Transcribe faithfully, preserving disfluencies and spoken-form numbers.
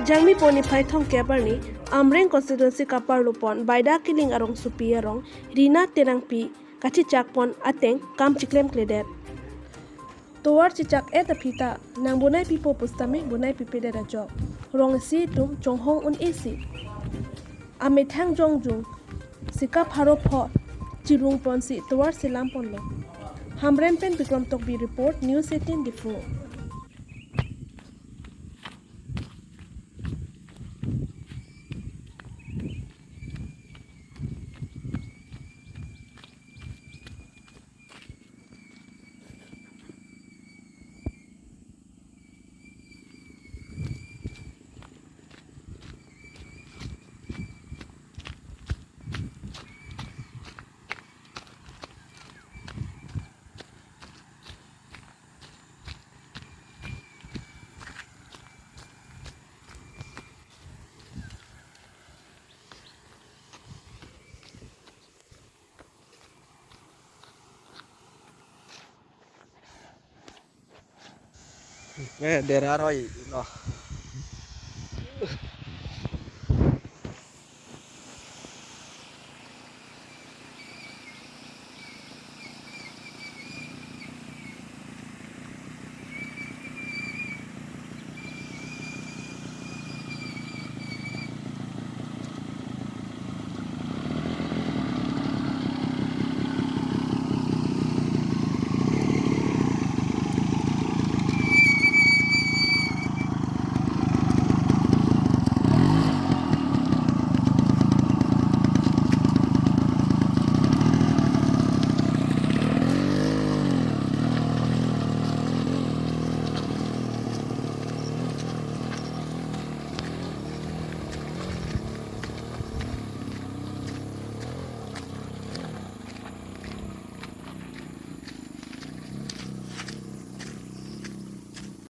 Jangmi po niphai thomkep arni Amreng constituency kaparlupon Baida Killing arongsopi arong Rina Terangpi kachechakpon ateng kam chiklemkledet. Tovar chechak-et aphi ta nang bonai pipo pusitame bonai pipedet ajok. Rong isi atum chonghong un-esi amethang jongjung sika pharo pho chirungponsi tovar selamponlo. Hamren pen Bikram Tokbi report, News eighteen Diphu. Eh, dera roi, no.